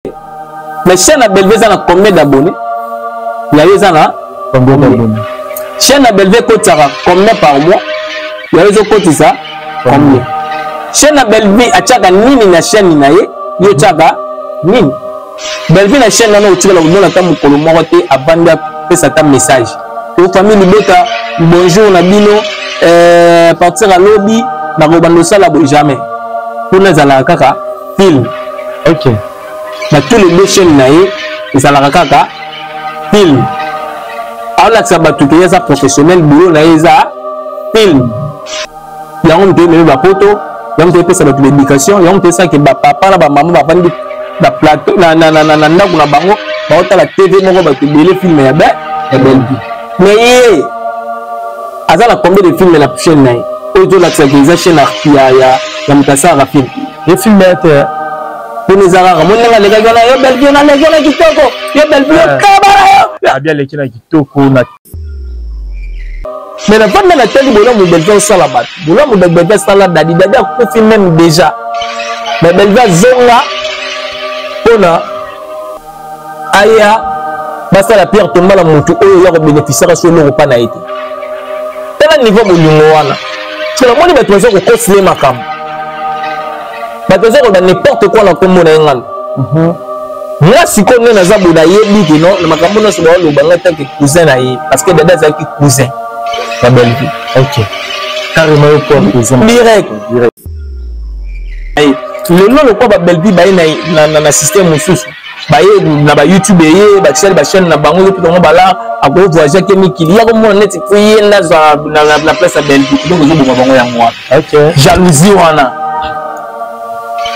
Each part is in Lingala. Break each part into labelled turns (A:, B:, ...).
A: Mais chaîne ya Bellevue eza na combien d'abonnés? Ya yo eza na
B: combien d'abonnés?
A: Chaîne ya Bellevue ekotisaka combien par mois? Ya yo ezokotisa combien? Chaîne ya Bellevue atiaka nini na chaîne na ye? Yo otiaka nini? Bellevue na chaîne wana otikala komona ata mokolo moko te avandi apesa ata message. To famille libota bonjour na bino euh, partir ya lobi nakobanda osala boye jamais. Kuna ezalaka kaka film.
B: Ok.
A: Na tous les deux chaînes na ye ezalaka kaka film. Aolakisa bato ke ye aza professionnel, boulot na ye eza film. Yango moto ememi bapoto, yango moto epesa bato baéducation, yango moto esaki bapapa na bamama bavandi na plateau na, na, na, na, na ndako na bango baotala TV moko bato ebele film ya be ya Bellevue. Mais ye aza na combien de film na chaîne na ye oyo ezolakisaka eza chaîne ya, ya, ya moto asalaka film?
B: Ye film ya te
A: mpona eza kaka mo ndenge alekaki wana yo Bellevue naleki na kitoko, yo Bellevue yo kabala yo
B: abi aleki na kitoko na
A: mais navanda natali bolamu Bellevue osala bato, bolamu Bellevue asala dadi, dadi akufi même déjà, mais Bellevue azonga mpona aya basala Pierre Tomba na motu oyo ya kobénéficiaka so eloko mpa na ye te. Tala niveau bolingo wana, so namoni bato baza kokosile makambo, bato baza koloba n'importe quoi na nkombo na ye ngano. Nga sikoyo nde naza boye nayebi ke non, na makambo nyonso baoloba nga tanke cousin na ye, parce que dada azalaki cousin ya Bellevue.
B: Ok, carrément yo po cousin
A: direct. Lelo lokwa ba Bellevue baye na, na, na système mosusu, baye na ba YouTube, eye batiali ba chaîne na bango, yo mpe bango bala akoki voyage ake mikili ya komona neti po ye nde azwa na, na, na place ya Bellevue. Donc ezoboma bango yango wana.
B: Ok.
A: Jalousie wana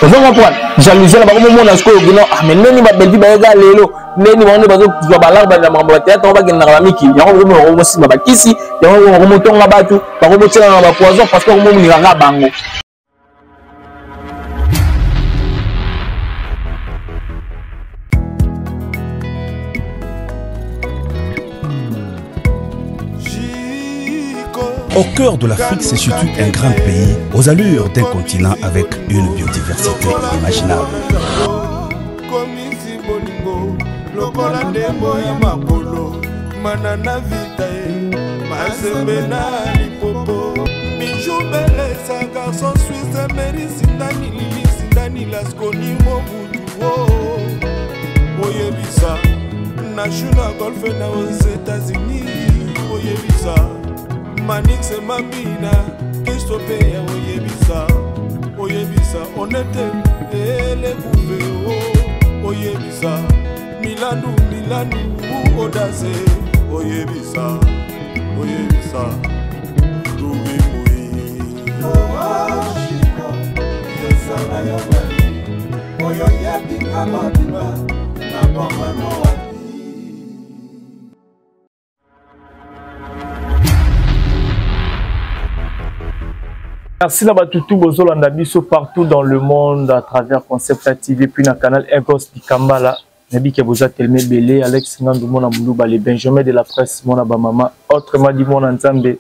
A: ozo comprendre, jalousie wana bakomomona sikoyo kino ah mais ndeni ba Bellevue bayeka lelo ndeni bango nde bazozwa balare na makambo ya théâtre, bango bakendaka ba mikili yango bakomona bakomosimba bakisi yango, bakomotonga bato, bakomotielana na bapoison parce que bakomomoningaka bango.
C: Au cœur de l'Afrique se situe un grand pays aux allures d'un continent avec une biodiversité inimaginable.
D: Manix Mambina, Christophe Oyebisa, Oyebisa, Onete, Ele Gouve, Oyebisa, Milandu, Milandu, Odaze, Oyebisa, Oyebisa, Louis Moui.
E: Oashiko, Yesana Yabali, Oyo Yabika Mabima, Nabomano.
B: Merci na batutu bozolanda biso partout dans le monde à travers Concept TV puis na canal Egos Dikambala. Nabi ke boza tellement belé Alex Ngandu mona muluba les Benjamin de la presse mona ba mama autrement dit mona Nzambe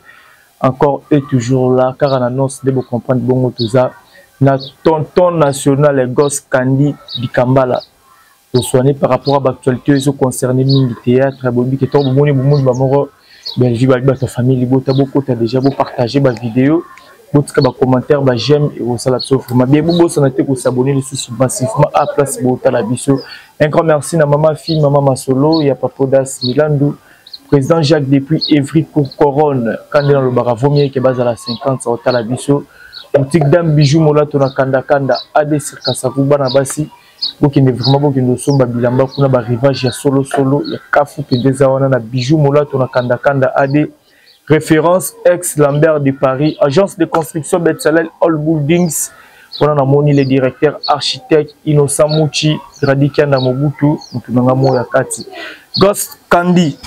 B: encore et toujours là car en annonce de vous comprendre bongo tout ça na tonton national Egos Kandi Dikambala. Soigner par rapport à l'actualité ils ont concerné mingi théâtre bobi ke to bomoni bomoni ba moko Belgique ba ba ta famille libota bokota déjà bo partager ba vidéo botika ba commentaire ba j'aime et osala biso vraiment bien bobo sana te ko s'abonner lisusu massivement à place botala biso. Un grand merci na maman fille maman Masolo ya Papodas Milandu président Jacques depuis Evry pour Couronne quand dans le baravo mieux ke bazala 50 otala biso boutique dame bijou molato na kanda kanda AD Sirkasaku bana basi bokende vraiment bokende osomba bilamba kuna ba rivage ya solo solo ya kafu mpenza eza wana na bijou molato na kanda kanda AD référence ex Lambert de Paris agence de construction Betsalel All Buildings wana namoni le directeur architecte Innocent Muchi Gradi Kianda Mobutu mutu nanga moya kati Ghost Kandi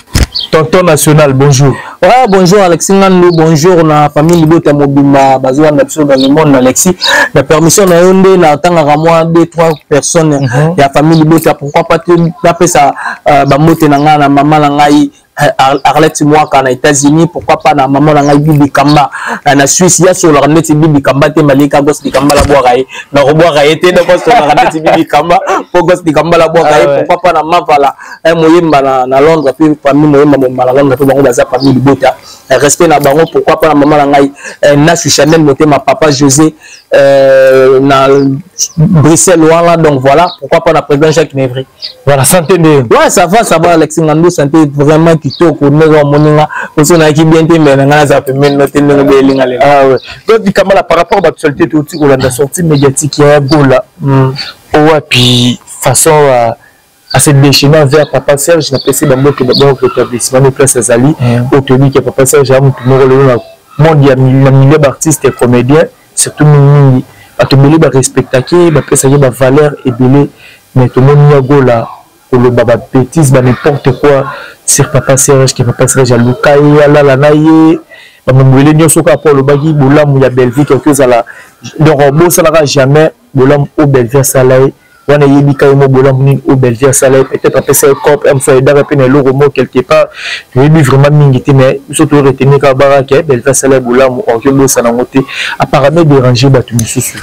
B: tonton national bonjour.
A: Ouais, bonjour Alexis Ngandu, bonjour na famille Libota Mobimba bazwa na biso dans le monde Alexis. La permission na yo nde na tangaka moi 2 3 personnes ya famille Libota, pourquoi pas te napesa ba mbote na nga na mama na ngai. Arlette Mwaka na États-Unis, pourquoi pas na maman na ngai Bibi Kamba na Suisse, ya solaka neti Bibi Kamba te malika Gos Dikamba la bwaka ye na kobwaka ye te, donc solaka neti Bibi Kamba po Gos Dikamba la bwaka ye. Pourquoi pas na Mavala Moyemba na Londres, puis parmi Moyemba Moyemba na Londres, puis bango baza parmi libota, respect na bango. Pourquoi pas na maman na ngai Nasu Chanel Motema, papa José na Bruxelles wana. Donc voilà, pourquoi pas na président Jacques Nevry.
B: Voilà, santé nde?
A: Ouais, ça va, ça va, Alexis Ngandou, santé vraiment kitoko, ndenge omoninga oso nayaki bien te, mais na ngai naza pembeni no te ndenge obeyelinga lelo.
B: Ah ouais. Donc Dikambala, par rapport à l'actualité, touti kolanda sortie médiatique ya Gola owapi façon à se déchaîner envers papa Serge. Napesi bango ke d'abord rétablissement de place azali oyo toyebi ke papa Serge aza motu moko lelo na monde ya na milieu baartiste et comédien, surtout mingimingi bato ebele barespectaki, bapesaki bavaleur ebele. Mais tomoni ya Gola koloba babêtise, ba n'importe quoi sur papa Serge, ke papa Serge aluka ye, alala na ye, bamambo nyonso kaka mpo alobaki bolamu ya Bellevue quelque ezala. Donc bosalaka jamais bolamu oyo Bellevue asala ye wana, eyebika ye mo bolamu nini oyo Bellevue asala ye. Peut-être apesa ye cope mosu, ayedaka mpe na eloko mo quelque part, toyebi vraiment mingi te, mais biso toretenir kaka barake Bellevue asala ye bolamu, okoki obosana yango te. Apparemment déranger bato misusu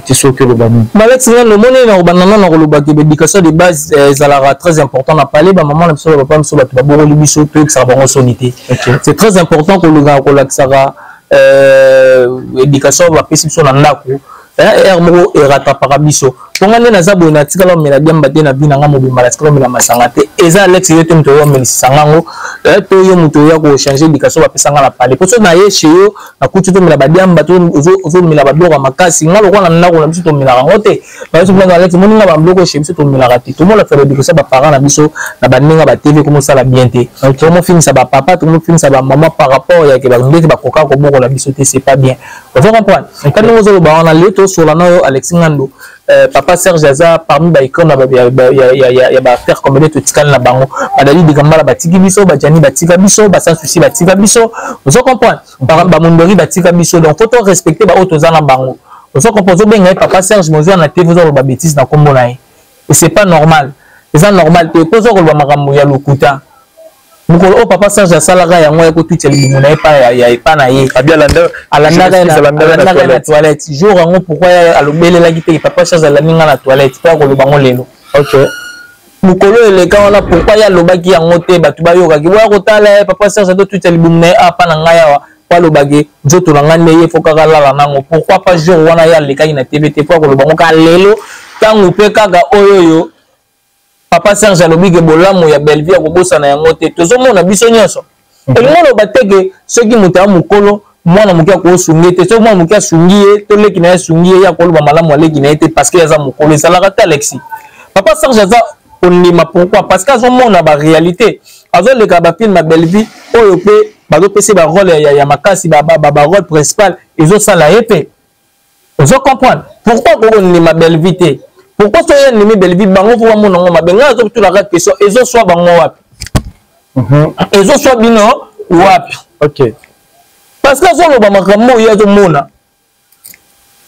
B: te, soki oloba nini?
A: Malex nga nomoni na kobanda na kolobaki baéducation de base ezalaka très important na pale bamama na biso, bapapa biso, bato babokoli biso, toyebisaka bango soni te. C'est très important kolingaka kolakisaka éducation bapesi biso na ndako. Ere moko erattrapaka biso. Mponga nde naza boye, natikala omela diamba te na vie na nga mobimba, natikala omela masanga te. Eza Alex yo te moto oyo omelisisa ngango to yo moto oya kochange éducation bapesa nga na pale. Po so naye chez yo, nakuti tomela badiamba, ozomela babiloko ya makasi, nga lokola na ndako na biso tomelaka yango te. Alex, moninga, babiloko chez biso tomelaka te. Tomona éducation baparent na biso na bandenge ba TV komosala bien te, tomofinisa bapapa, tomofinisa bamama par rapport yake ndenge bakoka kobokola biso te. C'est pas bien, ozo comprendre? Ka ndenge ozoloba wana, lelo tosola na yo, Alexis Ngando, papa Serge aza parmi baicône ya baacteur comédien totikali na bango. Badali Dikambala batiki biso, bajani batika biso, baSans Souci batika biso, ozo comprendre? Bamondori batika biso. Donc faut to respecter baoyo toza na bango, ozo comprendre? Ozobenga ye papa Serge, mozwa na TV, ozoloba bétise na nkombo na ye, et c'est pas normal, eza normal te po oza koloba makambo ya lokuta. Mokolo oyo papa Serge asalaka yango, ya kotutya libumu na ye ya epa na ye, alandaka ye na toilette jour yango, pourquoi alobelelaki te papa Serge alandi nga na toilette mpo akoloba yango lelo? Mokolo eleka wana, pourquoi ye alobaki yango te? Bato bayokaki boya kotala ye, papa Serge atotutya libumu na ye apa na ngai awa, po alobaki nzoto na ngai nde ye fo kaka lala nango. Pourquoi pas jour wana ye alekaki na TV te po akoloba yango kaka lelo, ntango mpe kaka oyo oyo papa Serge alobi ke bolamu ya Bellevue akobosana yango te? Tozomona biso nyonso. Elingi oloba te ke soki moto ya mokolo, mwana moke akosungi ye te. Soki mwana moke asungi ye to leki na ye asungi ye, ye akoloba malamu aleki na ye te parce que aza mokolo. Ezalaka te, Alexis. Papa Serge aza kondima. Pourquoi? Parce que azomona baréalité, azoleka bafilm ya Bellevue oyo mpe bazopesa barole ya makasi, barole principal ezosala ye mpe. Ozo comprendre pourquoi kokondima Bellevue te? Pourquoi soki andimi Bellevue, bango fo bamona yango mabe? Ngai azotulaka question: ezoswa bango wapi? Ezoswa bino wapi? Parce que azoloba makambo oyo azomona,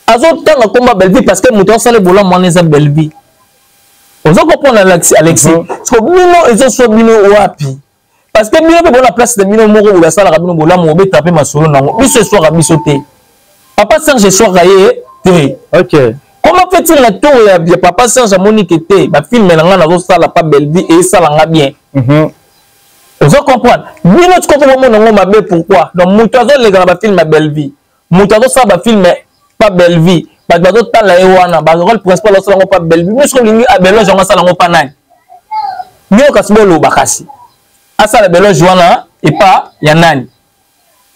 A: azotanga komba Bellevue parce que moto asala bolamu wana eza Bellevue. Ozo comprendre, Alexis? So bino, ezoswa bino wapi? Parce que bino mpe bona place na bino moko boye, asalaka bino bolamu, obeta mpe masolo nango. Biso eswaka biso te, papa Serge eswaka ye te. Comment fait-il na tour ya papa Serge amoni ke te, bafilm na ngai nazosala pa Bellevue esala nga bien? Ozo comprendre? Bino tikoko bomona yango mabe, pourquoi? Donc moto azoleka na bafilm ya Bellevue, moto azosala bafilm pa Bellevue, bato bazotala ye wana, barole principal azosala yango pa Bellevue. Biso olingi abeloge yango asala yango pa nani? Bino kasi boloba, kasi asala beloge wana epa ya nani?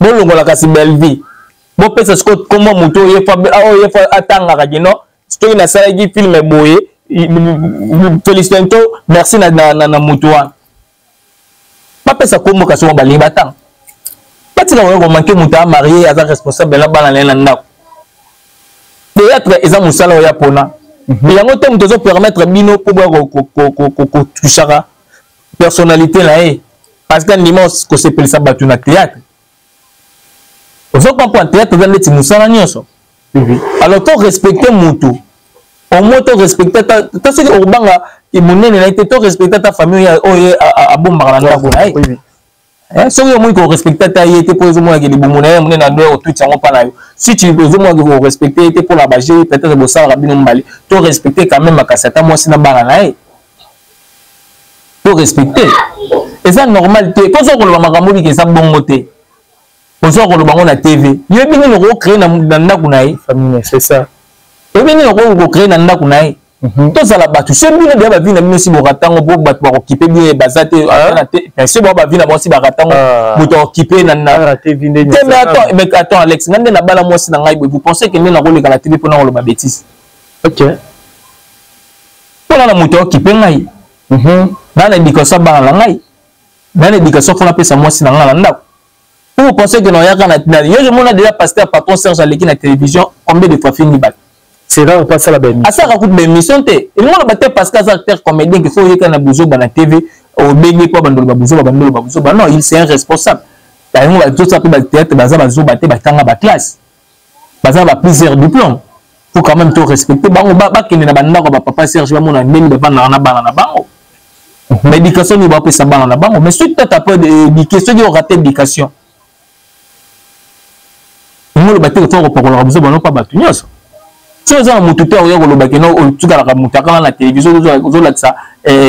A: Bolongola kasi Bellevue, bopesa sikoyo kombo moto oyo ye fo atangaka kino soki nasalaki film boye, félicité to merci na moto wana. Bapesa kombo kasi oyo balingi batanga, batika koya komanke moto amarié, aza responsable na bana na ye na ndako. Théâtre eza mosala oyo ya pona yango te. Moto azopermettre bino mpo boya kotouchaka personnalité na ye parce que andima kosepelisa bato na théâtre. Ozo comprendre? Théâtre eza neti mosala nyonso. Alors to respecte motu, au moins to respecte ta soki okobanga monene na ye te, to respecte ata famille oyo abombaka na ndako na ye. Eh, soki omoni korespecte ata ye te mpo ezomonaka libumu na ye monene na ndo otuti yango mpa na yo si tu ozomonaka korespecte ye te mpo na baje peut-être bosalaka bino mibale to respecte quand même makasi ata mwasi na bana na ye to respecte eza normal te mpo oza koloba makambo bika eza bongo te oza koloba yango na tv yoyebi nini okocree na ndako na ye oyebi nini okoki kocree na ndako na ye Mhm. tozala bato so bino deya bavi na bino si boratango mpo bato bakokipe bino baza te ah. te so bao bavi na bango si baratango ah. moto akokipe na te mais attends mais attends Alex nga nde nabala mwasi na ngai boye vous pensez que nde nakoleka na tv mpo na koloba bêtise
B: ok
A: mpona na moto akokipe ngai mhm. naa na éducation ya bana na ngai naa na éducation mpo napesa mwasi na ngai na ndako Vous vous pensez que non, yaka na yo je mona déjà pasteur patron Serge aleki na télévision combien de fois fini bato.
B: C'est rare pas ça la ben.
A: Asaka kutu ba émission te. Elingo na bate parce que aza acteur comédien qu'il faut yeka na buzoba na TV obenge po bandolo ba buzoba bandolo ba buzoba non, il c'est un responsable. Ba yango ba totsa pe ba théâtre baza ba zoba te batanga ba classe. Baza ba plusieurs diplômes. Faut quand même to respecter bango ba bakende na bandako ba papa Serge ba mona ndenge ba vanda na bana na bango. Mais éducation ni bapesa bana na bango mais soki tata po éduquer soki orate éducation yango oloba te kotoka kopakolaka biso bano mpa bato nyonso soki oza na motu te oya koloba keno otikalaka motu akanga na televizio ozolakisa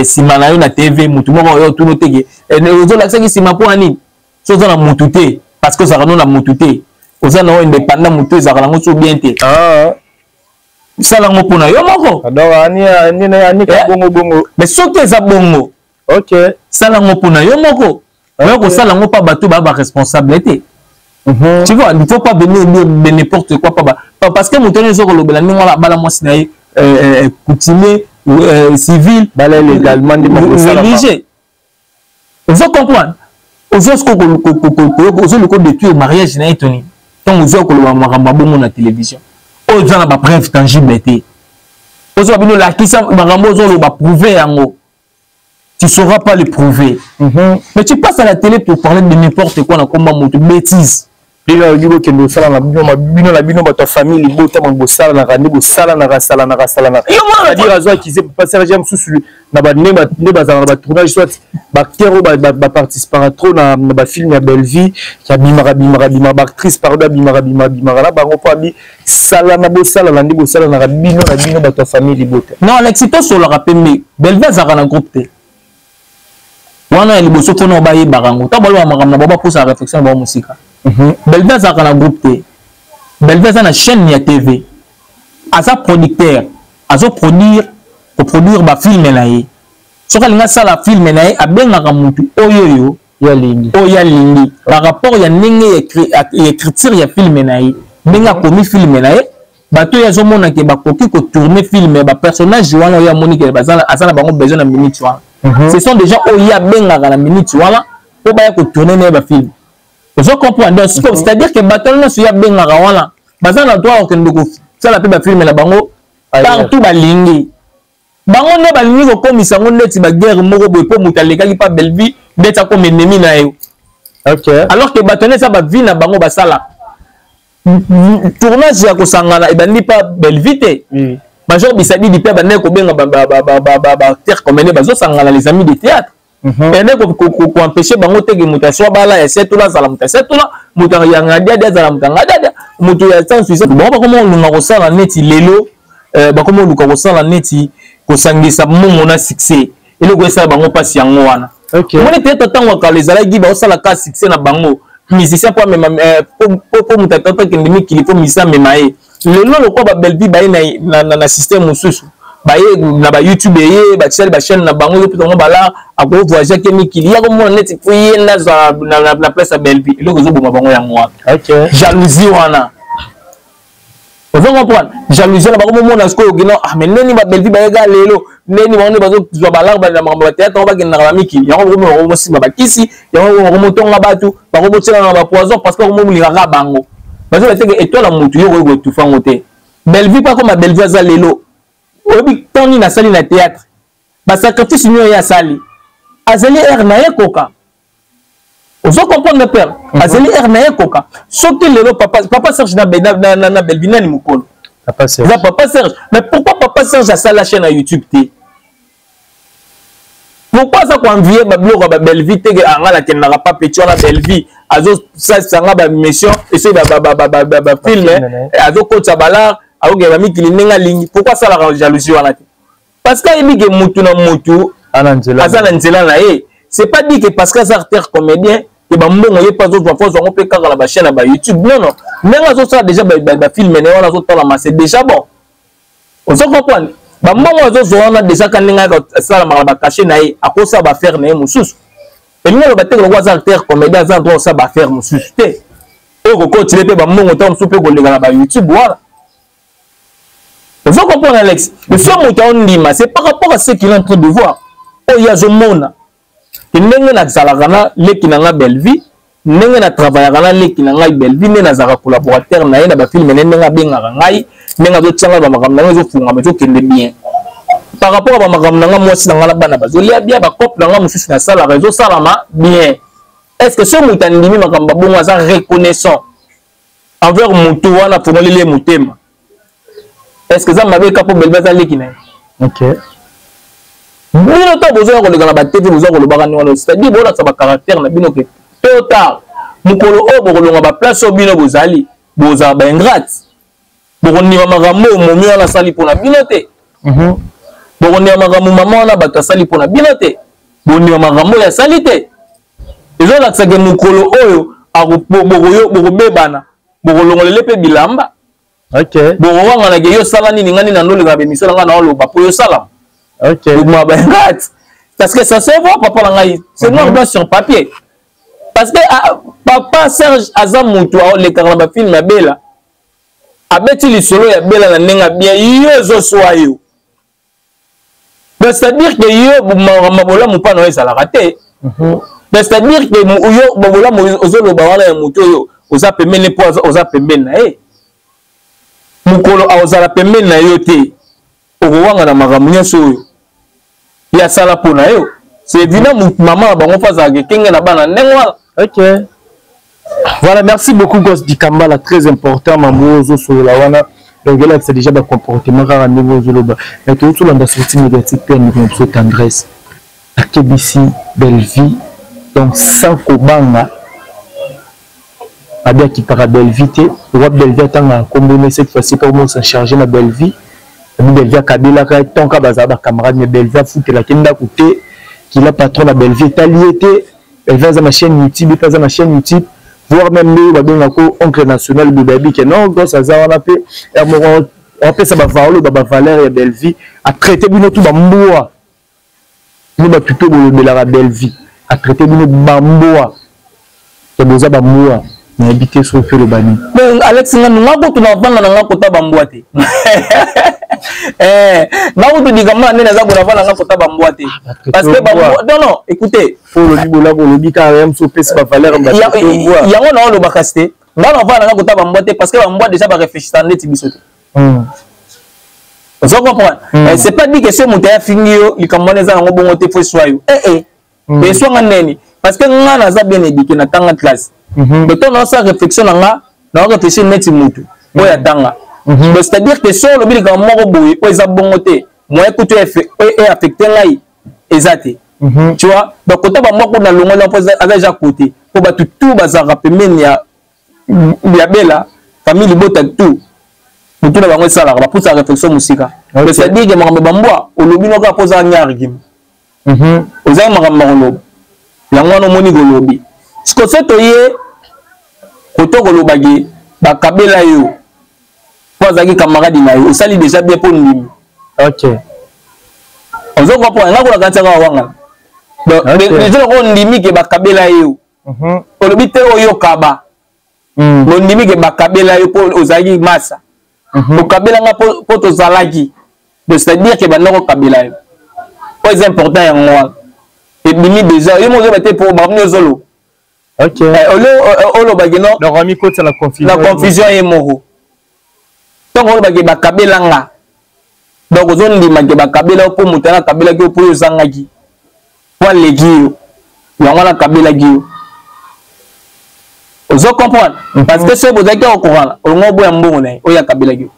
A: nsima na yo na tv motu moko oya otuna oteke ozolakisaki nsima mpo na nini soki oza na motu te parce que ozalaka no na motu te oza na yo indépendant motu ezalaka nango so bien te
B: ah.
A: sala yango mpona yo moko
B: eh? bongo bongo
A: mais soki eza bongo
B: ok
A: sala yango mpona yo moko oya kosala yango mpa bato baa baresponsable te mhm. tu vois il faut pas venir dire de n'importe quoi pas parce que moto wana ezo kolobela ndenge wana abala mwasi na ye euh, euh, coutumier euh, civil
B: bala légalement
A: religieux ozo comprendre ozo sikoyo ozoluka odétruire mariage na ye to nini ntango ozwa koloba makambo ya bongo na télévision oyo oza na bapreuve tangible te ozwa bino lakisa makambo ozoloba prouve yango tu sauras pas le prouver mm -hmm. mais tu passes à la télé pour parler de n'importe quoi na komba moto bêtise
B: bino alobi bokende kosala na bino bino na bino bato ya famille libota ma bosalanaka nde bosalanaka salanaka salanaka c'est-à-dire azo accuse papa Serge mosusu na nde bazalaka na batournage soit baacteur oyo baparticipaka trop na bafilme ya Bellevue ya bimaka bimaka bimaka baactrice pardon abimaka bimaka bimaka na bango mpo abi salana bosalana nde bosalanaka bino na bino bato ya famille libota
A: non Alexis tosolaka pembe Bellevue azalaka na groupe te wana ya liboso mpona bayebaka yango ntango baloba makambo na bango bapusaka réflexion na bango mosika mhm. Bellevue azalaka na groupe te Bellevue aza na chaîne ya tv aza producteur azoproduire koproduire bafilme na ye soki alingi asala filme na ye abengaka motu oyo oyo oyo alingi par rapport ya ndenge ya écriture ya filme na ye ndenge akomi filme na ye bato oyo azomona ke bakoki kotourne filme bapersonnage wana oyo amoni ke aza na bango besoin na minute wana mhm. ce sont déjà oyo ye abengaka na minute wana mpo baya kotourne na ye bafilme ozo comprendre donc mhm. c'est à dire que bato wana nyonso ye abengaka wana baza na droit kokende kosala mpe bafilme na bango partout balingi bango nde balingi kokomisa yango ndeti baguerre moko boye mpo moto alekaki mpa bellevue ndeti akoma ennemi na yo
B: okay.
A: alors que bato wana eza bavie na bango basala tournage ya kosangana ebandi mpa bellevue te mm. major bisadidi mpe abandaki kobenga baacteur comédien bazosangana les amis de théâtre mhm. ende koempêche bango te ke moto ya swabala ya setula azala moto ya setula moto ya ngadiadi azala moto ya ngadiadi moto ya sans suisse bango bakoma kolunga kosala neti lelo euh, bakoma koluka kosala neti kosangisa mbongo na succès eloko esala bango mpasi yango wana omoni peut-être ntango ya kala ezalaki baosala ka succès na bango musicien mpo amema mpo moto atata akende mikili mpo musicien amema ye lelo lokola babelvi baye na, na, na, na système mosusu baye na ba youtube eye batiali bachaîne na bango ezope bango bala akovoyage ake mikili ya komona neti po ye nde azwa na, na, na place ya belvi eloko ezoboma bango yango wana
B: okay.
A: jalousie wana ozo comprendre jalousie wana bakomomona sikoyo kino ah mais ndeni babelvi bayeka lelo ndeni bango nde bazozwa balar na makambo ba théâtre yango bakendaka bamikili yango bakomi bakomosimba bakisi yango bakomotonga bato bakomotielana na bapoison parce que bakomolingaka bango bazoba teke etoile ya motu yo okoki koetufa yango te bellevue mpo akoma bellevue aza lelo oyebi ntango nini asali na théâtre basacrifice nini oyo asali azali heure na ye koka ozo comprendre père mhm. azali heure na ye koka soki lelo papa, papa serge na, na, na, na, na bellevue nani mokolo eza papa serge mais pourquoi papa serge asala chaîne na youtube te Pourquoi aza koenvie babiloko ya babellevie te ke anga nakendaka pa petit wana Bellevie azosalisa nga bamission esoki bafilme, azokotisa balar, akokende bamikili ndenge alingi? Pourquoi asalaka jalousie wana te? Parce que ayebi ke mutu na mutu aza na nzela na ye. C'est pas dit que parce que aza acteur comédien ke bambongo ye mpe azozwa, fo azwa yango mpe kaka na bachaîne ya bayoutube. Non, non, ndenge azosala déjà bafilme na ye wana azotalama, c'est déjà bon. Ozo comprendre? Bambongo azozwa wana déjà, ka ndenge asalamaka na bacachet na ye, akosala baaffaire na ye mosusu. Elingi aloba te lokola aza acteur comédien, aza droit kosala baaffaire mosusu te oyo kokotile mpe bambongo ntango mosusu mpe koleka na bayoutube wana. Ozo comprendre, Alex? Le so moto aondima, c'est par rapport à ce qu'il est en train de voir, oyo azomona ke ndenge nazalaka na leki na nga Bellevie, ndenge na travaillaka na leki na ngai Bellevie, nde nazalaka collaborateur na ye na bafilme ne, ndenge abengaka ngai, ndenge azotia ngai, bamakambo na ngai ezofungama, ezokende bien par rapport a bamakambo na ngai, mwasi na ngai na bana bazolia bien, bacope na ngai mosusu nasalaka ezosalama bien. Est ce que so moto andimi makambo babongo, aza reconnaissant envers motu wana afongoleli ye motema, est ce que eza mabe ka mpo Bellevie aza leki na ye? Bino to bozoya koleka na batv, boza kolobaka ndenge wana, c'est-à-dire bolakisa bacaractère na bino ke tôt ou tard, mokolo oyo bokolonga baplace oyo bino bozali, bozala baingrate, bokondima makambo oyo momi wana asali mpona bino te. Bokondima makambo mama wana bato asali mpona bino te. Bondima makambo oyo asali te. Ezolakisa ke mokolo oyo bokobebana, bokolongolele mpe bilamba. Bokowangana ke yo osala nini, ngai nini, nandoleka na bemission na ngai, naoloba mpo yo osalama. Bokoma baingrate parce que ça se voit, papa na ngai, c'est noir blanc sur papier, parce que ah, papa Serge aza motu aolekaka na bafilme ya Bela, abeti lisolo ya Bela na ndenge bien, yo ezoswa yo. Donc c'est-à-dire que yo makambo bolamu mpa na yo ezalaka te. Donc c'est-à-dire que yo bolamu ozoloba wana ya motu oyo oza pembeni, mpo oza pembeni na ye, mokolo akozala pembeni na yo te, okowanga na makambo nyonso oyo ye asala mpo na yo. C'est évident, mama na bango mpo azalaka ekenge na bana ndenge wana.
B: Ok. Voilà, merci beaucoup Gos Dikambala, très important, mambo ozosolola wana. Donc là, c'est déjà ba comportement kaka ndenge ozoloba. Mais tozolanda sortie médiatique pe ndeko na biso Tendresse. Akebisi Bellevie, donc sans kobanga, abi akipaka Bellevie te. Roi Bellevie atangaka kombo ne cette fois-ci mpo mosa chargé na Bellevie. Abi Bellevie akabelaka tonka bazala ba camarade, mais Bellevie afutelaki ndako te. Kila patron na Bellevie etali ye te. Bellevie aza na chaîne YouTube, mpe aza na chaîne YouTube, voire même nde babengako oncle national boye, bayebi ke non, Gos aza wana mpe heure moko apesa bavaleur, bavaleur ya Bellevie, atraite bino tu bambwa, bino bato to bolobelaka Bellevie, atraite bino bambwa ya boza bambwa. Nayebi te soki mpe oloba nini.
A: Bon, Alex, nga nga kutu navanda na nga kota bambwa te. Eh, nga kutu likambo nde naza konavanda nga kota bambwa te, parce que bambwa, non, non, écoutez.
B: Po olobi bolamu, olobi kaka ya mosu opesi bavaleur.
A: Yango na oloba kasi te, nga navanda nga kota bambwa te, parce que bambwa déjà baréfléchissaka ndeti biso te. Ozo comprendre? C'est pas dit que so moto afingi yo, likambo wana eza nango bongo te, fo eswa yo. Eh eh, eswanga ndeni? Parce que nga naza bien éduqué, natanga classe. Mais to naosala réflexion na nga, nao réfléchir neti mutu oyo atanga. Donc c'est à dire que so olobi likambo moko boye oyo eza bongo te, moyen kutu eaffecte ngai eza te, tu vois? Donc kota bamoko na longoli mpo aza déjà côté, mpo bato tout bazalaka pembeni ya Bela, famille libota tout, motu na bango esalaka, bapusaka réflexion mosika. Donc c'est à dire que makambo bambwa olobi no kaka mpo ozala nya argument, ozali makambo makoloba yango wana omoni kolobi. Siko so toye koto kolobaki bakabela yo mpo azalaki camarade na yo, osali déjà bien mpo ndimi. Ozo comprendre? Nga kolaka ntiaka wangana. Donc déjà loko ondimi ke bakabela yo, olobi te oyokaba, ondimi ke bakabela yo mpo ozalaki masa, okabela nga mpo tozalaki. Donc c'est à dire ke banda kokabela yo, oyo eza important, yango wana ebimi déjà. Yo moko ozoba te mpo makambo nyonso ozoloba. Olobaki no
B: Donc amikotisa na confusion.
A: Na confusion ye moko. Ntango olobaki bakabela nga, donc ozondima ke bakabela yo mpo moto wana akabelaki yo mpo yo ozangaki, mpo aleki yo, yango wana akabelaki yo. Ozo comprendre? Parce que soki bozalaki kokokana, olongo oboya mbongo na ye oyo akabelaki yo,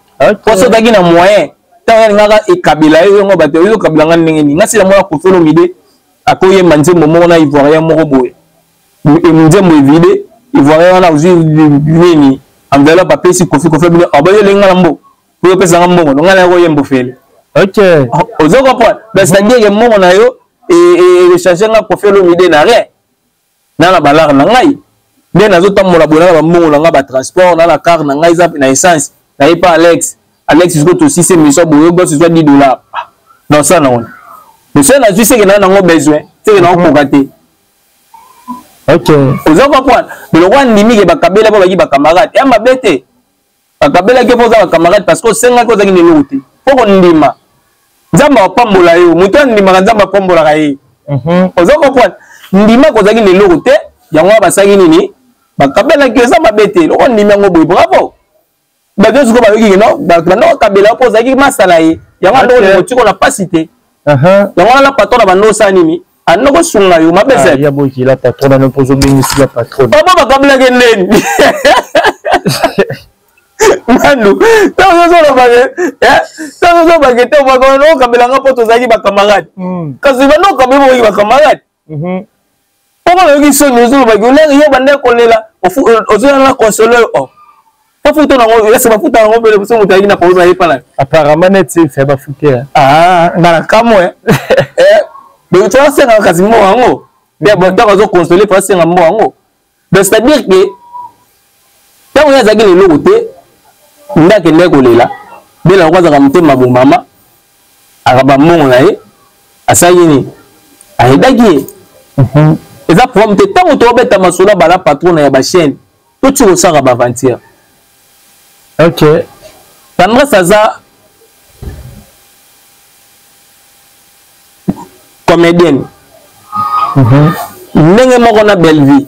A: po soki ozalaki na moyen, ntango alingaka ekabela yo, yongo bato oyokabela nga ndenge nini? Nga sila mwana Koffi Olomide. Akoyemba nzembo moko na Ivoirien moko boye, nzembo evide, Ivoirien wana ozwi nini, enveloppe apesi Koffi, Koffi abino aboyi olingi nga na mbongo, po opesa nga mbongo, ngai naye koyemba ofele.
B: Ok.
A: Ozo comprendre? Donc c'est-à-dire que mbongo na yo e changer nga Koffi Olomide na rien. Na na balare na ngai. Nde nazotambola boye na bambongo na ngai ba transport, na na car na ngai eza na essence. Na ye pa Alex. Alex sikoyo tosisi émission boye, gosse zwa 10 $. Na osala nango. Mais soki nazwi seke na nango besoin, seke na okoka te.
B: Ok.
A: Ozo comprendre? Mais lokola ndimi ke bakabela po baki ba camarade, ya mabe te. Bakabelaki yo mpo oza ba camarade parce que osengaki ozalaki na eloko te. Mpo kondima. Nzambe apambola yo. Moto andimaka Nzambe apambolaka ye. Ozo comprendre? Ndima kozalaki na eloko te, yango wana basalaki nini? Bakabelaki yo, eza mabe te. Loko ndimi yango boye, bravo. Bato nyonso bayoki ke non, banda kokabela yo mpo ozalaki masa na ye. Yango wana ndoko otiko na pasi te. Yango wana la patron na bando osala nini? Ando kosunga yo mabe
B: se. Ya boki la patron na mpozo bengisi la patron.
A: Papa bakabelaki ndeni. Nanu, ntango ozoloba ke, ntango ozoloba ke te banda okabela nga mpo tozalaki ba camarade. Kasi banda okabela boki ba camarade. Mpo nayoki soni ozoloba ke olenge yo banda kolela ozoya na console oh. Bafuta nango ese bafuta yango mbele biso moto ayaki na problème aye pana.
B: Apparemment neti fe bafute.
A: Ah, nga na kamwe. Eh, donc tu asenga kasi mbongo yango. Mpe ntango azo consoler po asenga mbongo yango. Donc c'est-à-dire que ntango ye azalaki na eloko te, nde akendaki kolela, Bella yango azalaka motema bomama, akaba mbongo na ye, asalaki nini? Ayedaki ye. Eza problème te. Ntango tobeta masolo ya bala patron ya ba chaîne, toti kosala ba aventure.
B: Ok.
A: Tendresse aza comédienne. Ndenge moko na Bellevue.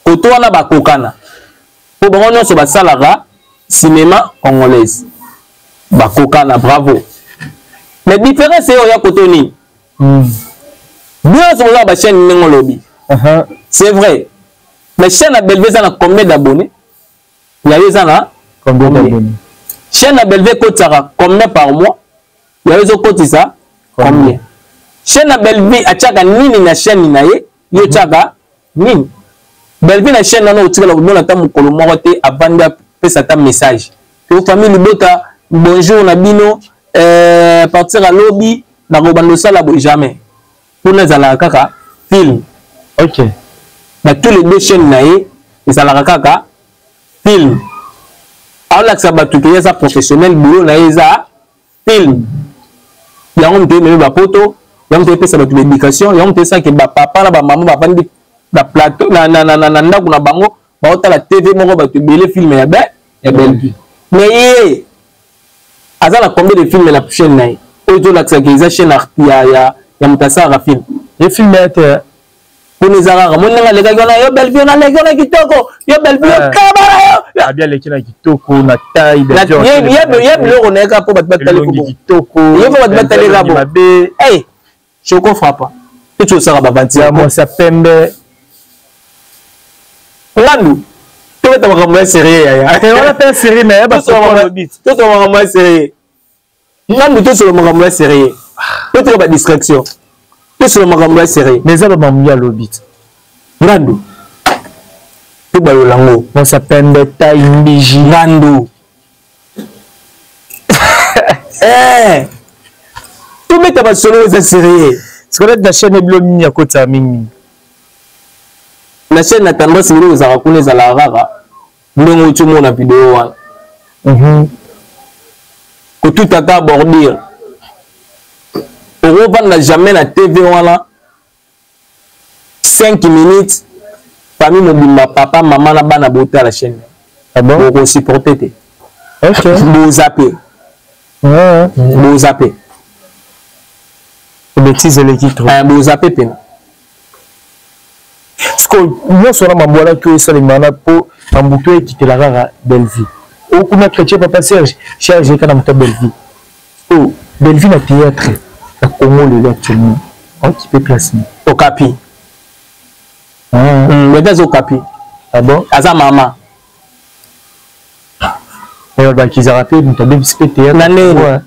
A: Koto wana bakokana. Po bango nyonso basalaka cinéma congolaise. Bakokana, bravo. Mais différence eyo ya koto nini? Nyonso boza ba chaîne ndenge olobi. C'est vrai. Mais chaîne ya Bellevue eza na combien d'abonnés? Ya yo eza na
B: combien d'abonnés?
A: Chaîne ya Bellevue ekotisaka combien par mois? Ya yo ezokotisa combien? Chaîne ya Bellevue atiaka nini na chaîne na ye? Yo tiaka nini? Bellevue na chaîne wana otikala komona ata mokolo moko te avandi apesa ata message. Yo famille libota bonjour na bino, partir ya lobi nakobanda osala boye jamais. Kuna ezalaka kaka film.
B: Ok.
A: Na tous les deux chaînes na ye ezalaka kaka film. Aolakisa bato ke ye aza professionnel, boulot na ye eza film. Yango moto ememi ba poto, yango moto epesa bato ba éducation, yango moto esaki ba papa na ba mama bavandi na plateau na na na na ndako na bango baotala TV moko bato ebele film ya be ya Bellevue. Mais ye aza na combien de films na chaîne na ye? Oyo ezolakisaka eza chaîne ya ya ya moto asalaka film.
B: Ye film ya te.
A: Kuna eza kaka moni ndenge alekaki wana yo Bellevue na aleki wana kitoko, yo Bellevue yo kabala yo.
B: Abi aleki na kitoko na taille
A: Bellevue. Ye biloko na ye kaka po bato batali
B: ko. Kitoko.
A: Ye po bato batali kaka bo.
B: Mabe.
A: Eh, Choco frappa. Eti osaka ba aventure.
B: Ya mwasi ya pembe.
A: Ngandu. Tobeta makambo ya sérieux yaya.
B: Eh, wana pe sérieux mais ba
A: Tosala makambo ya sérieux. Ngandu tosala makambo ya sérieux. Totika ba distraction. Tosala makambo ya sérieux.
B: Mais eza ba mamu ya lobi.
A: Ngandu. Tobalola ngo.
B: Mwasi ya pembe taille mbiji.
A: Ngandu. Eh. Tobeta basolo eza sérieux.
B: Sikoyo na chaîne ebilo nini akotisa mingi?
A: Na chaîne na tendance biloko ezalaka kuna ezalaka kaka ndenge oti omona video wana. Kotuta ka bordure. Okovanda jamais na TV wana 5 minutes famille mobimba papa mama na bana botala chaîne.
B: Ah bon?
A: Boko supporter te.
B: Ok.
A: Bozape. Bozape.
B: Bêtise eleki trop.
A: Bozape pena.
B: Siko nyonso wana mambo wana to esalema wana mpo mambutu ekitela kaka Bellevue. Okuna chrétien papa Serge, Serge eka na moto ya Bellevue. Oh, Bellevue na théâtre ya Congo lelo actuellement. Okipe place ni.
A: Okapi. Bellevue aza Okapi.
B: Ah bon?
A: Aza mama.
B: Mais bakizaka mpe moto abebisi mpe théâtre.
A: Na ndenge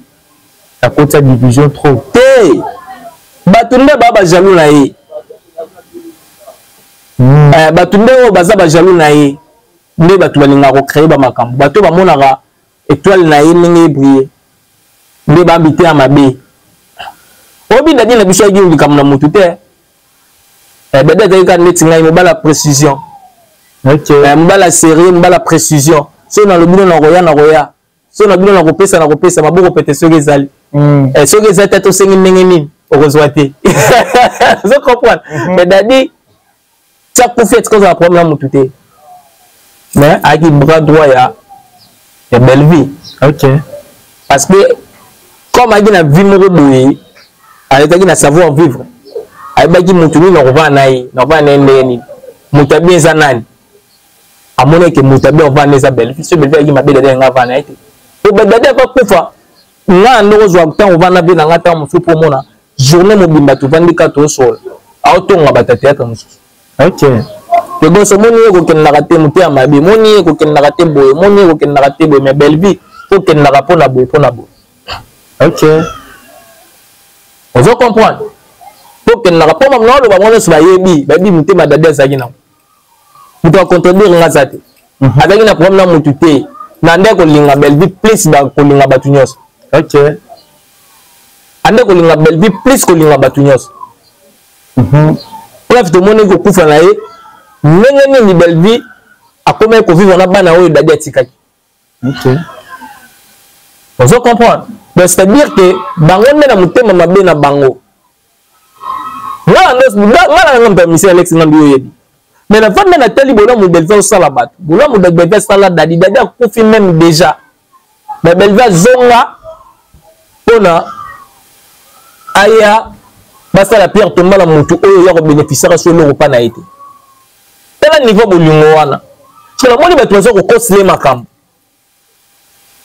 B: akotisa division trop.
A: Te. Bato nde ba ba jaloux na ye. Eh, bato nde oyo baza ba jaloux na ye nde bato balingaka kocreye bamakambo. Bato bamonaka étoile na ye ndenge ebrille nde bambi te ya mabe. Oyebi Dadi na biso ayaki likambo na motu te. Eh, Dadi azalaki kaka neti ngai, mobala précision. Eh, mobala sérieux, mobala précision. Soki nalobi no nakoya, nakoya. Soki na bino nakopesa, nakopesa. Maboko pete soki ezali. Eh, soki ezali te, tosengi ndenge nini okozwa te. Ozo comprendre? Mais Dadi tia kufi etika ozala problème na motu te. Mais ayaki bras droit ya Bellevue. Parce que comme ayaki na vie moko boye, ayaki na savoir vivre. Ayebaki motu nini nakovanda na ye, nakovanda na ye ndenge nini. Moto ya bien eza nani? Amonaki ke moto ya bien ovanda eza Bellevue. Soki Bellevue ayaki mabe, Dadi alinga avanda na ye te. Po Dadi akokufa, nga ndoko ozwa ntango ovanda mpe na nga ntango mosusu mpo omona journée mobimba tovandi kaka tosola. Aotonga bato ya théâtre mosusu. Te boso omoni ye kokendaka te moto ya mabe, omoni ye kokendaka te boye, omoni ye kokendaka te boye, mais Bellevue faut okendaka mpo na boye, mpo na boye. Ozo comprendre? Faut okendaka mpo na oloba bango nyonso bayebi, bayebi motema Dadi azalaki nango. Moto ya contredire nga aza te. Azalaki na problème na motu te. Na nde kolinga Bellevue plus ba kolinga bato nyonso. Ande kolinga Bellevue plus kolinga bato nyonso. Bref, tomoni kokufa na ye ndenge nini Bellevue akomaki kovivre na bana oyo Dadi atikaki. Ozo comprendre? Donc c'est-à-dire que bango nde na motema mabe na bango. Nga na nga mpe monsieur Alex Ngandu oyebi. Mais na vanda na tali bolamu Bellevue osala bato. Bolamu Bellevue asala Dadi, Dadi akufi même déjà. Mais Bellevue azonga mpona aya basala Pierre Tombala motu oyo ya kobénéficiaka so eloko mpa na ye te. Tala niveau bolingo wana. So namoni bato baza kokosile makambo.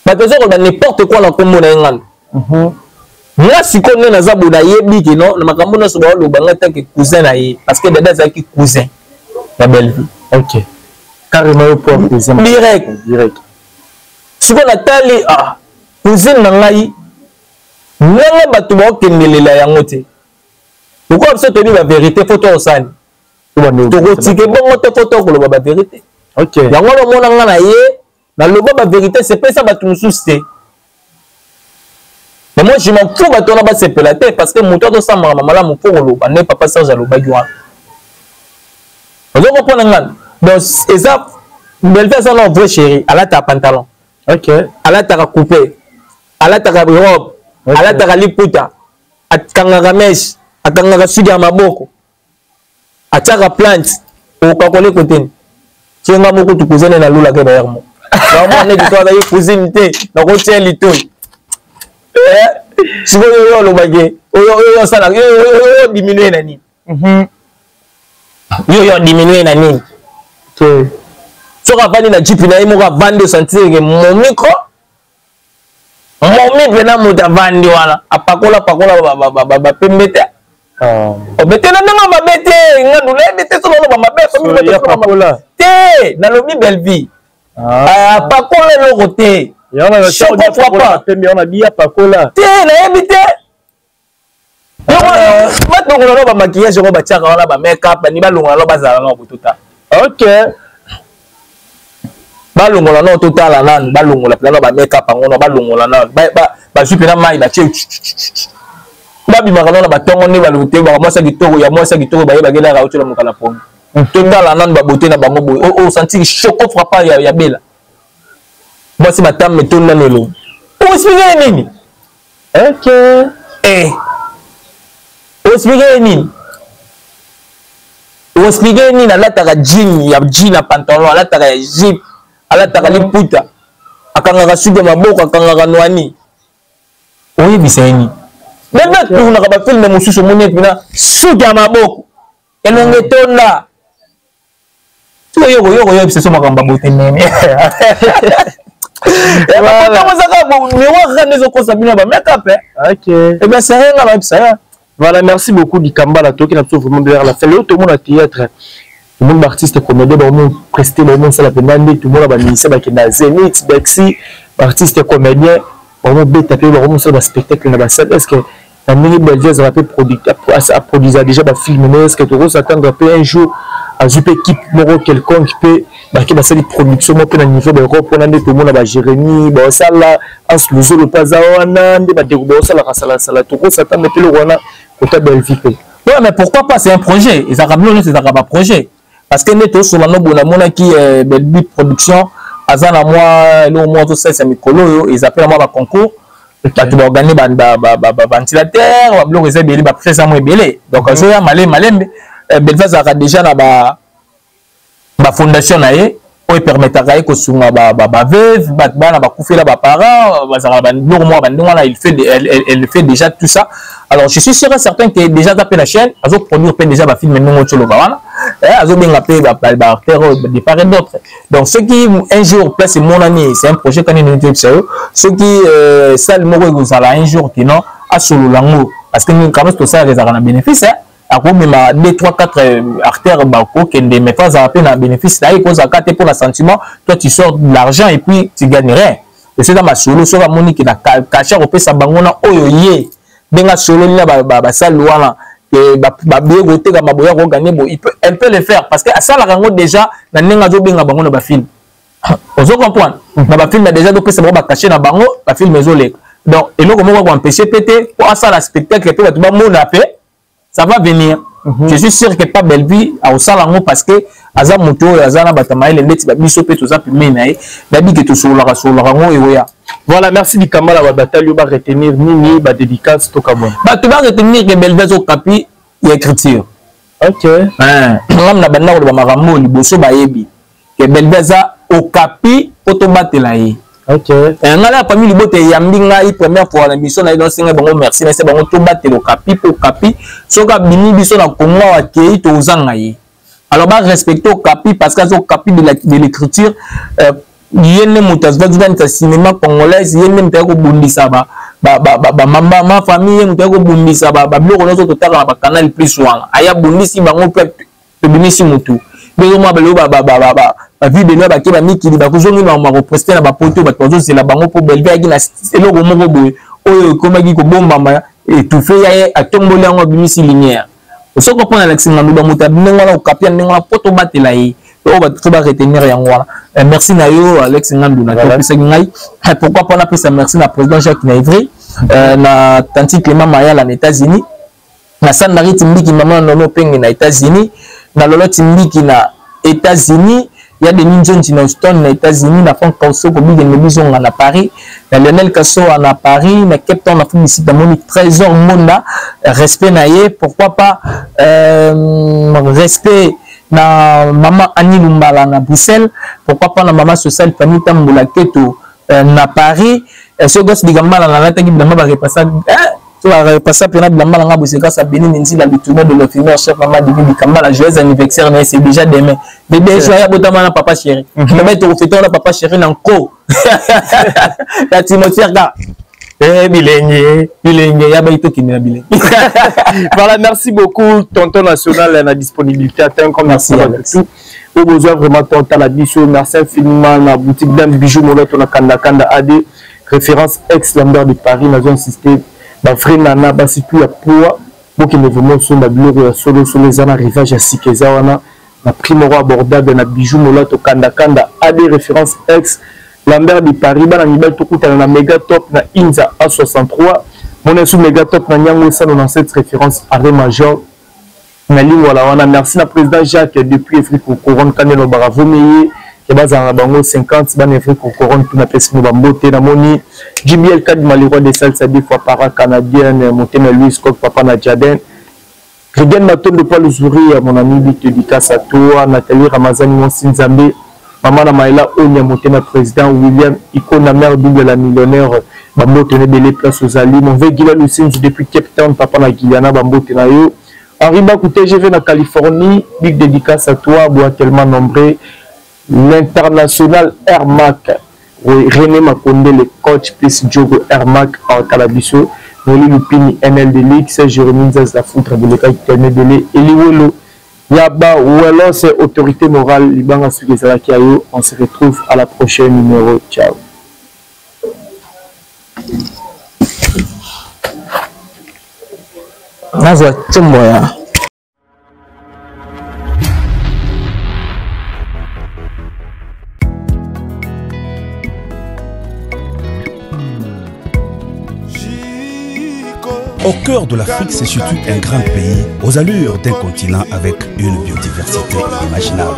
A: Bato baza koloba n'importe quoi na kombo na ye Ngandu. Nga sikoyo nde naza boye nayebi ke non, na makambo nyonso baoloba nga tant que cousin na ye, parce que Dada azalaki cousin ya Bellevue.
B: Carrément yo po cousin.
A: Direct.
B: Direct.
A: Sikoyo natali, cousine na ngai ndenge bato baokendelela yango te. Lokola biso toyebi ba vérité, faut tokosani. Tokotike bongo te, faut tokoloba ba vérité. Yango wana omona nga na ye, naloba ba vérité, sepesa bato mosusu te. Mais moi je m'en fous bato wana basepela te, parce que moto azosambaka malamu mpo koloba nde papa Serge alobaki wana. Ozo comprendre nga? Donc eza Bellevue aza na vrai chéri, alataka pantalon. Alataka coupe, alataka robe, alataka liputa, akangaka mèche, akangaka suki ya maboko, atiaka plante, okakole kote ni. Soki nga moko tu cousine na lula ke d'ailleurs mo. Na mwa neti to azaki cousine te, na kotia litoi. Sikoyo oyo olobaki, oyo oyo osala, oyo oyo diminuer na nini? Yo yo diminuer na nini? Soki avandi na jeep na ye moko avandi, osentir ke momi ko momi mpena moto avandi wana apakola pakola bapembe te. Obete na ndenge mabe te, Ngandu nayebi te soki oloba mabe, soki
B: So, ya pakola.
A: te, nalobi Bellevue. Apakola eloko te.
B: Ya wana na
A: Choco
B: Saudi apakola
A: frappa.
B: pembe, wana biya pakola.
A: Te, nayebi te. Balongola nao ba maquillage yango batiaka wana, ba make-up, bani balongola nao bazala nao botota. Balongola nao totala nanu, balongola mpena nao ba make-up yango nao, balongola nanu. Bazwi mpena mai batie. Babimaka nao na batongo nde balobi te, baka mwasi ya kitoko, ya mwasi ya kitoko bayebaki elaka otiola mokala pongi. Totala nanu ba beauté na bango boye. O sentir choco frappant ya Bella. Mwasi matame etonda na elongi. Oexpliquer ye nini? Oexpliquer ye nini? Oexpliquer ye nini? Alataka jean ya jean na pantalon, alataka ya jupe, alataka liputa, akangaka suki ya maboko, akangaka nwani. Oyebisa ye nini? Bebe tournaka ba film mosusu omoni ete na suki ya maboko elongi etonda. Soki yo yo koyebisa so makambo ya bote nini? Miroir kaka nde ezokosa bino ba make-up, eh. Eh bien, c'est rien, nga bayebisa ya.
B: Voilà, merci beaucoup Dikambala. Toki na biso vraiment vers la fin. Lelo tomona théâtre. Tout le monde artiste comédien ba mo prester ba mo sala penda nde tout le monde ba ministère ba kenda Zenith, Bexi, artiste comédien ba mo beta pe ba mo sala ba spectacle na ba salle. Est-ce que Na ndenge Bellevue azalaka mpe aproduisa déjà bafilme mais est-ce que tokosatendre mpe un jour azwi mpe équipe moko quelconque mpe bake basali production moko mpe na niveau baeurope wana nde tomona bajeremi baosala ans luzolo mpe aza wana nde bandeko baosalaka salasala tokosatendre mpe eloko wana kota Bellevue mpe?
A: Ouais, mais pourquoi pas, c'est un projet. Ezalaka biloko nyonso ezalaka baprojet, parce que nde tosola no boye, namonaki Bellevue Production aza na mwa eloko moko azosalisa mikolo oyo, eza mpe na mwa baconcours, bato baorgane baventilateur, babiloko eza ebele, baprix eza mwa ebele. Donc azoya malembe malembe. Bellevue azalaka déjà na bafondation na ye oyo epermettaka ye kosunga baveuve, bato bana bakufela baparent, bazalaka biloko moko bandenge wana. Elle fait déjà tout ça. Alors je suis sûr et certain que déjà aza mpe na chaîne, azoproduire mpe déjà bafilme ndenge otoloba wana, azobenga mpe baacteur oyo de part et d'autre. Donc soki un jour place emonani, c'est un projet kani nini toyebisa yo, soki salle moko ekozala un jour kino asolola yango, parce que quand même tosalaka ezalaka na bénéfice, akomema 2 3 4 artères bakokende, mais fa azala mpe na bénéfice na ye. Ekozalaka te mpo na sentiment, toi tu sors de l'argent et puis tu gagnes rien. Esi eza masolo, soki amoni ke na cachet akopesa bango na oyo ye ndenge asololi na basali wana, babiye kotekama boya koganye bo, elle peut le faire, parce que asalaka yango déjà na ndenge azobenga bango na bafilme. Ozo comprendre, na bafilme déjà topesa bango bacachet na bango, bafilme ezoleka. Donc eloko moko akoempêche mpe te po asala spectacle mpe bato bamona mpe, ça va venir. Je suis sûr que pas Bellevue aosala yango, parce que aza moto oyo aza na bato ya mayele ndeti babiso mpe toza pembeni na ye, nayebi ke tosololaka sololaka yango, ekoya.
B: Voilà, merci Dikambala. Babatali yo baretenir nini, badédicace tokabwana?
A: Bato baretenir ke Bellevue azokapi ya écriture. Ngam na banda koloba makambo oyo liboso, bayebi ke Bellevue aza okapi mpo tobatela ye. Ngai na famille libota eyambi ngai première fois na mission na ye, nasenga bango merci, nase bango tobatela okapi mpo okapi soki abimi biso na Kongo awa akei, tozanga ye. Alors barespecte okapi, parce que aza okapi de l'écriture. Ye nde moto azovanisa cinéma congolaise, ye nde moto aye kobundisa bamama famille, ye moto aye kobundisa babiloko nyonso totaka na bacanal plus wana, aye abundisi bango mpe tobimisi motu. Ndenge balelo bavi belo bake bamikili, bakozongi bango bakopreste na bapoto, bato bazozela bango mpo Bellevue ayaki na eloko moko boye oyo ekomaki kobombama, étouffe ya ye, atomboli yango, abimisi lumière. Soki mpona alakisi ngando bamoto ya ndenge wana, okapia ndenge wana mpo tobatela ye, oyo bato fo baretenir yango wana. Merci na yo Alex Ngandu na topesaki ngai. Pourquoi pas napesa merci na président Jacques na Ivry, na tanti Clément Mayala na États-Unis, na Sandari Timbiki, mama Nono Penge na États-Unis, na Lolo Timbiki na États-Unis, ya Denis Nzonzi na Houston na États-Unis, na Frank Kauso kobikende bizonga na Paris, na Lionel Kasoa na Paris, na Cape Town na Fubisi, namoni Trésor Ngonda, respect na ye. Pourquoi pas respect na mama Annie Lumbala na Bruxelles, pourquoi pas na mama sociale Fanny Tambola Keto na Paris. Soki gosi Dikambala nalataki bilamba barepasa, so barepasa mpena bilamba na nga boye, c'est grâce à Benin Nzila, le tournoi de l'offimer chef, mama Divi Dikambala. Joyeux anniversaire na ye, c'est déjà demain, bébé joyeux, abotama na papa chéri. Demain tokofete wana papa chéri na nko na Timotière ka. Bilenge bilenge ya bai, tokende na bilenge.
B: Voilà, merci beaucoup tonton national na disponibilité atteint comme
A: Merci, Alex.
B: Tout au besoin vraiment tonton la biso. Merci infiniment na boutique Dame Bijou Moloto na Kanda Kanda AD référence ex Lambert de Paris. Nazo insister, ba vrai nana basi tout ya poids, bokende vraiment osomba biloko ya solo solo, eza na rivage ya sika, eza wana na prix moko abordable na Bijou Molato, Kanda Kanda AD référence ex Lambert de Paris. Bana mibali, tokutana na Mega Top na Inza A63, mona esu Mega Top na Nyango 197 référence arrêt major na Lingwala wana. Merci na président Jacques depuis Evry Couronne Kandelo Baravomeye ke bazala na bango 50 bana Evry Couronne mpe napesi no bambote. Namoni JBL Kadima, le roi de salsa, deux fois para canadienne, motema Louis Scott, papa na Jaden Rigen Matondo Paul Zuri, mon ami, big dédicace à toi. Nathalie Ramazani Monsi Nzambe, maman na Maëla Onya, motema président William Ikona, mère double la millionnaire, bambote na ebele place ozali. Mon vieux Gila Lusinzu depuis Cape Town, papa na Giliana, bambote na yo. Henri Bakou TGV na Californie, big dédicace à toi, bois tellement nombreux. L'international Air Mac, René Makonde, le coach plus Diogo Air Mac en Calabiso, Noli Lupini NL Delix, Jérémy Nzaz la foudre, Boleka Tene Dele, Eli Wolo, Yaba Welos, autorité morale, Libanga Suki ezalaki ya yo. On se retrouve à la prochaine numéro. Ciao.
A: Nazwa tshombo ya
C: Au cœur de l'Afrique se situe un grand pays aux allures d'un continent avec une biodiversité inimaginable.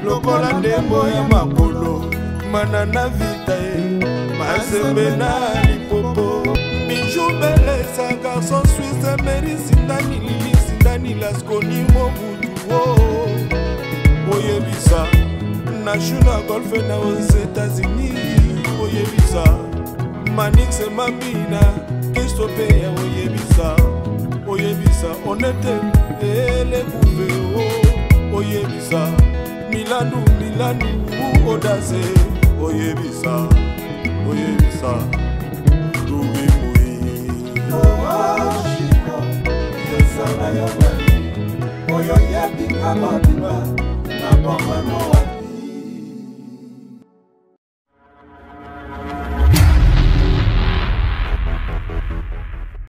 D: Lokola ndembo ya makolo manana vita ye mazembe na lipopo bijou belesa garçon suisse meri sindani lili sindani laskoni mobutu o oyebisa na juna golfe na aux États-Unis oyebisa manix mabina kristo mpe ya oyebisa oyebisa onete elekuve o oyebisa milandu milandu odase oyebisa oyebisa lubimui
E: oyo yebinga.